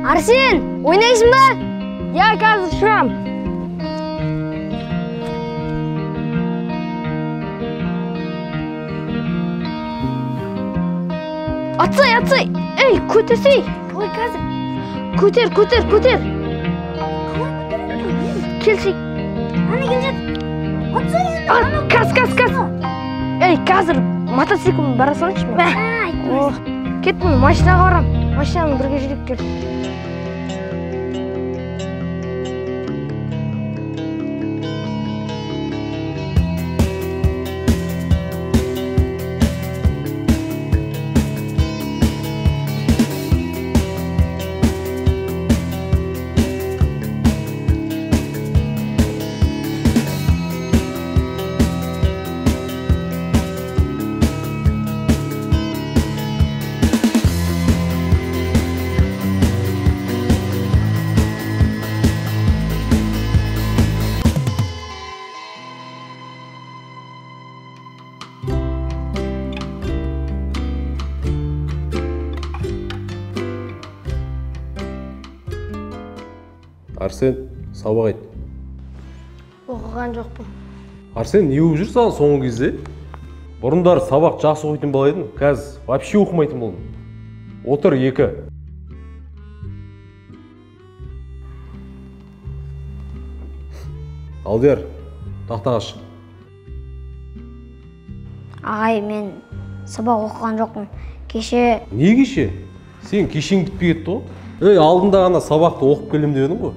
Арсен, ойнайсың ба? Иә, қазір шығам. Атсай, атсай! Ей, көтерсей! Ой, қазір. Көтер, көтер, көтер! Келсей. Ана келе жатыр. Атсай енді. Каз, каз, каз! Ей, қазір мотоциклмен бара салайыншы мен. Кеттім, машинаға барам. Машинамен бірге жүріп кел. Арсен, сабақ айт. Оқыған жоқпын. Арсен, не болып жүр саған соңғы кезде? Бұрындары сабақ жақсы оқитын бала едің, қазір вообще оқымайтын болдың. Отыр, 2. Алдияр, тақтаға шық. Ағай, мен сабақ оқыған жоқпын. Кеше... Не кеше? Сен кешең бітпей кетті ғой. Ей, алдында ғана сабақты оқып келем деп едің ғой.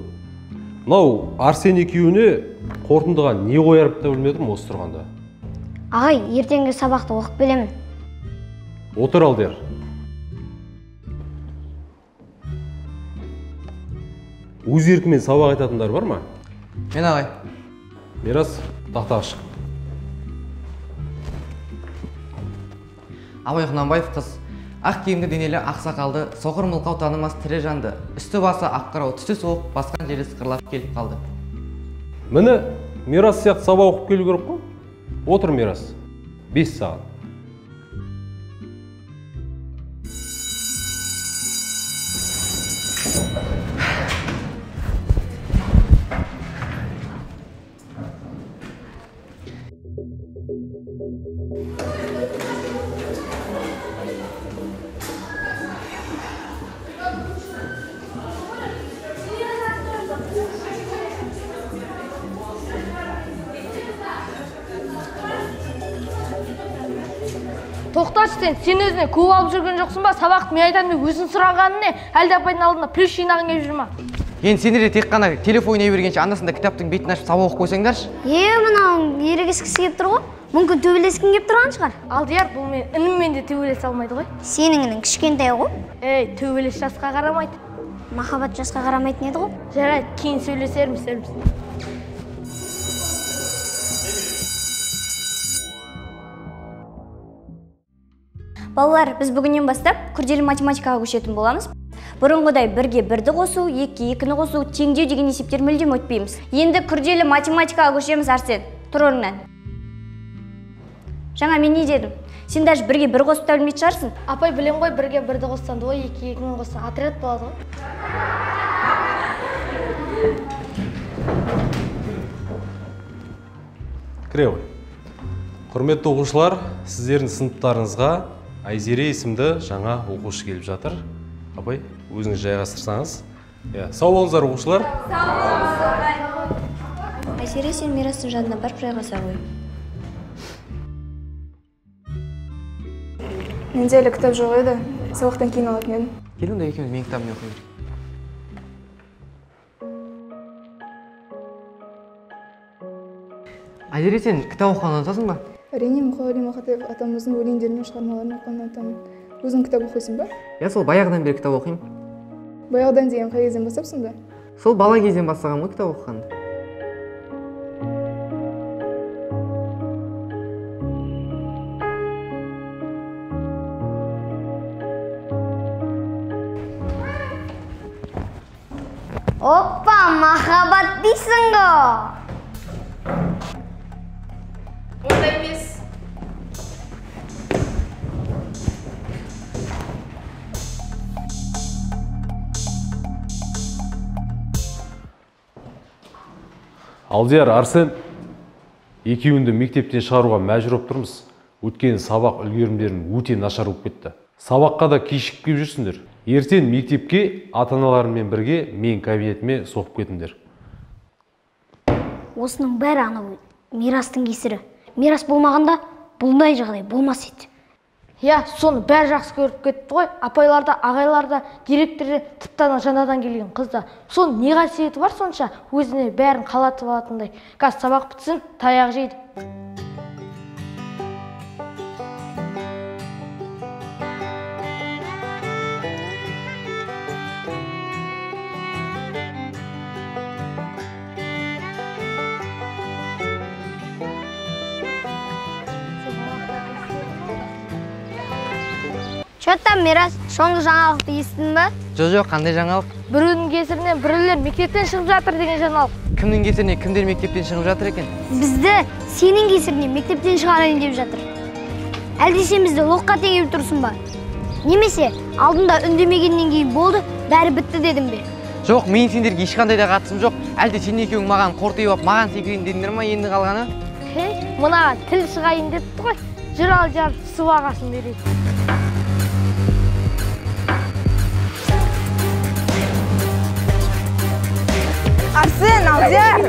Мынау Арсен екеуіне қорытындыға не қоярып та білмей отырмын осы тұрғанда. Ағай, ертеңгі сабақты оқып келемін. Отыр, Алдияр. Өз еркімен сабақ айтатындар бар ма? Мен, ағай. Мирас, тақтаға шық. Абай Құнанбаев қыз. Ақ киімді денелі, ақ сақалды, соқыр мылқау танымас тірі жанды, үсті басы ақ қырау, түсі суық, басқан жері сықырлап келіп қалды. Міне, Мирас сияқты сабақ оқып келу керек қой. Отыр, Мирас. 5 сағат. Тоқташы сен, сен өзіне көп алып жүрген жоқсың ба? Сабақты мен айтамын деп өзің сұрағаның не? Әлде апайдың алдында плюс жинағың келіп жүр ма? Енді сендер де тек қана телефон ойнай бергенше анда-санда кітаптың бетін ашып сабақ оқып қойсаңдаршы. Е, мынау ерегіскісі келіп тұр ғой. Мүмкін төбелескің келіп тұрған шығар. Алдияр, бұл мен ініммен де төбелесе алмайды ғой. Сенің інің кішкентай ғой. Ей, төбелес жасқа қарамайды. Махаббат жасқа қарамайтын еді ғой. Жарайды, кейін сөйлесерміз. Балалар, біз бүгіннен бастап күрделі математикаға көшетін боламыз. Бұрынғыдай бірге бірді қосу, екіге екіні қосу, теңдеу деген есептер мүлдем өтпейміз. Енді күрделі математикаға көшеміз, Арсен. Тұр орныңнан. Жаңа мен не дедім? Сен даже бірге бір қосып та білмейтін шығарсың. Апай, білем ғой, бірге бірді қоссаң, ой, екіге екіні қоссаң, отряд болады ғой. Кіре ғой. Құрметті оқушылар, сіздердің сыныптарыңызға Айзере есімді жаңа оқушы келіп жатыр. Апай, өзіңіз жайғастырсаңыз. Иә, сау болыңыздар, оқушылар. Сау болыңыз, ағай. Айзере, сен Мирастың жанына барып жайғаса ғой. Менде әлі кітап жоқ еді. Сабақтан кейін алатын едім. Кел онда екеуміз менің кітабымды оқи берейік. Айзере, сен кітап оқығанды ұнатасың ба? Әрине, Мұқағали Мақатаев атамыздың өлеңдері мен шығармаларын оқығанды ұнатамын. Өзің кітап оқисың ба? Иә, сол баяғыдан бері кітап оқимын. Баяғыдан деген қай кезден бастап сонда? Сол бала кезден бастағанмын ғой кітап оқығанды. Опа, махаббат дейсің ғой. Ондай емес. Алдияр, Арсен, екеуіңді мектептен шығаруға мәжбүр болып тұрмыз. Өткен сабақ үлгерімдерің өте нашар болып кетті. Сабаққа да кешігіп келіп жүрсіңдер. Ертең мектепке ата-аналарыңмен бірге мен кабинетіме соғып кетіңдер. Осының бәрі анау Мирастың кесірі. Мирас болмағанда бұндай жағдай болмас еді. Иә, соны бәрі жақсы көріп кетті ғой. Апайлар да, ағайлар да, директор де, тіпті ана жаңадан келген қыз да. Соның не қасиеті бар сонша өзіне бәрін қалатып алатындай. Қазір сабақ бітсін, таяқ жейді. Че там, Мирас, соңғы жаңалықты естідің ба? Жоқ, қандай жаңалық? Біреудің кесірінен біреулер мектептен шығып жатыр деген жаңалық. Кімнің кесірінен кімдер мектептен шығып жатыр екен? Бізді сенің кесірінен мектептен шығарайын деп жатыр. Әлде сен бізді лоққа теңеп тұрсың ба? Немесе алдында үндемегеннен кейін болды, бәрі бітті дедің бе? Жоқ, мен сендерге ешқандай да қатысым жоқ. Әлде сен екеуің маған қортиып алып, маған секірейін дедіңдер ма енді қалғаны? Мынаған тіл шығайын депті ғой. Жүр Алдияр, су ағасын берейік. Арсен, Алдияр,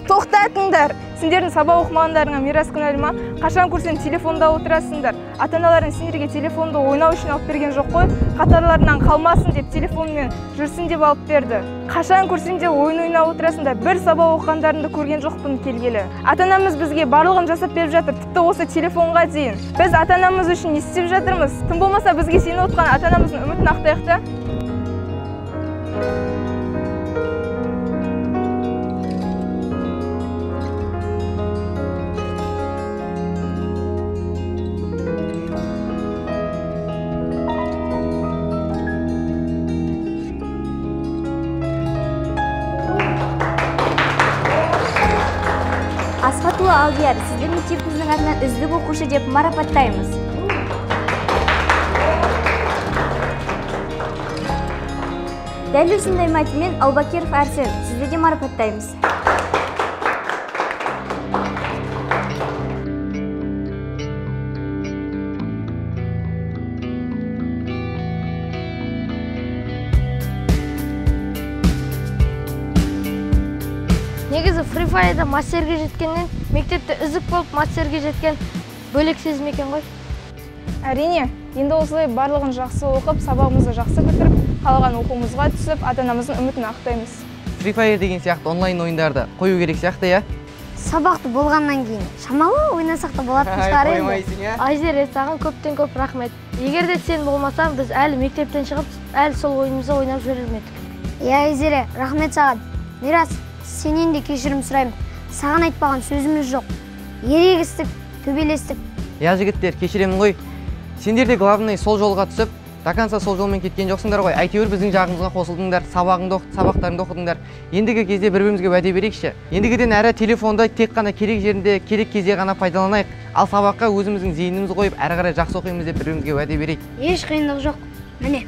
тоқтатыңдар. Сендердің сабақ оқымағандарыңа Мирас кінәлі ма? Қашан көрсем телефонда отырасыңдар. Ата-аналарың сендерге телефонды ойнау үшін алып берген жоқ қой. Қатарларынан қалмасын деп телефонмен жүрсін деп алып берді. Қашан көрсем де ойын ойнап отырасыңдар. Бір сабақ оқығандарыңды көрген жоқпын келгелі. Ата-анамыз бізге барлығын жасап беріп жатыр, тіпті осы телефонға дейін. Біз ата-анамыз үшін не істеп жатырмыз? Тым болмаса бізге сеніп отқан ата-анамыздың үмітін ақтайық та. Асхатұлы Алдияр, сізді мектебіміздің атынан үздік оқушы деп марапаттаймыз. Дәл осындай мәтінмен Аубакиров Арсен, сізді де марапаттаймыз. Негізі Free Fire'да мастерге жеткеннен, мектепте үздік болып мастерге жеткен бөлек сезім екен ғой. Әрине, енді осылай барлығын жақсы оқып, сабағымызды жақсы бітіріп, қалаған оқуымызға түсіп, ата-анамыздың үмітін ақтаймыз. Free Fire деген сияқты онлайн ойындарды қою керек сияқты, иә? Сабақты болғаннан кейін шамалы ойнасақ та болатын шығар енді. Айзере, саған көптен көп рахмет. Егер де сен болмасаң, біз әлі мектептен шығып, әлі сол ойынымызды ойнап жүрер ме едік. Иә, Айзере, рахмет саған. Мирас, сенен де кешірім сұраймын. Саған айтпаған сөзіміз жоқ. Ерегістік, төбелестік. Иә, жігіттер, кешіремін ғой. Сендер де главный сол жолға түсіп, до конца сол жолмен кеткен жоқсыңдар ғой. Әйтеуір біздің жағымызға қосылдыңдар, сабақтарыңды оқыдыңдар. Ендігі кезде бір-бірімізге уәде берейікші. Ендігіден әрі телефонды тек қана керек жерінде, керек кезде ғана пайдаланайық. Ал сабаққа өзіміздің зейінімізді қойып, әрі қарай жақсы оқимыз деп бір-бірімізге уәде берейік. Еш қиындық жоқ. Міне.